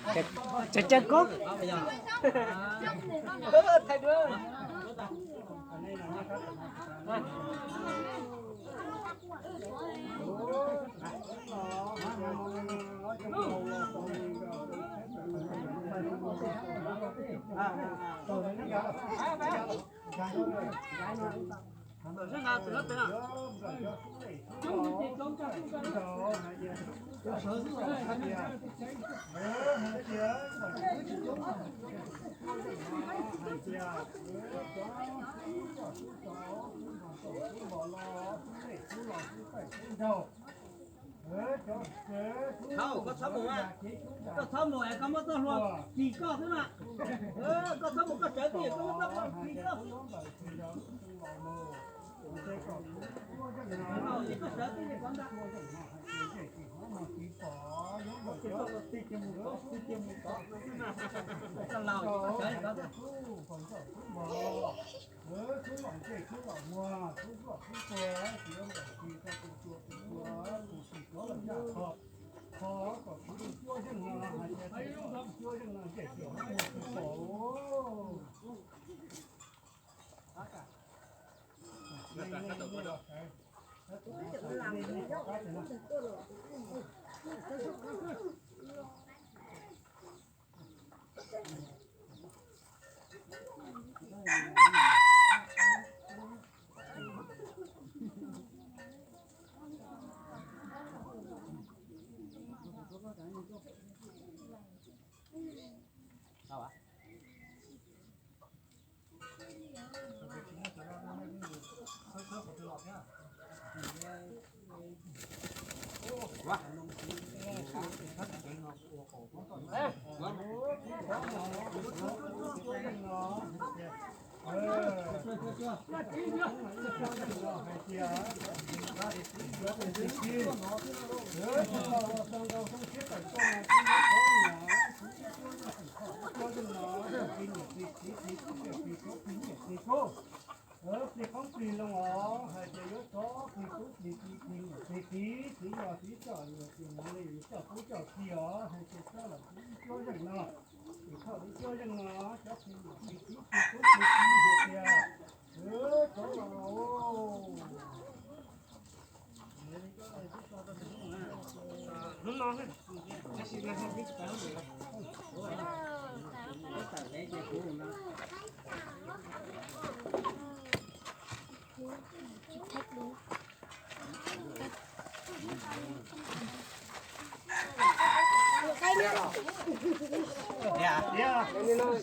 Cov caw koj. Thaum koj txhob mus, koj txhob mus es koj muab txoj hlua kis koj xwb na. Koj txhob mus, koj sawv tij koj muab txoj hlua kis koj. Koj sawv tij koj ntag. Koj laus koj sawv tij koj ntag. Kub los ntsej kub los muag, kub loj kub tuag, tsis yuav ntaus kis rau tus tua tus tua, tus tsis kov los yaj kho, kho kom kuv tus cuab zeej no, hais tias tus cuab zeej no ntsej kub los muag kub pom. Plig qoob plig loo os, hais tias yuav tov plig tub plig ki, plig nyuam plig kiv, txiv yog txiv coj nyuam txiv hmoov li coj tub coj ki os, hais tias coj los tub cuab zeej no, tsis txhob tub cuab zeej no, cov plig nyuam plig kiv plig tub plig ki hais tias, cov los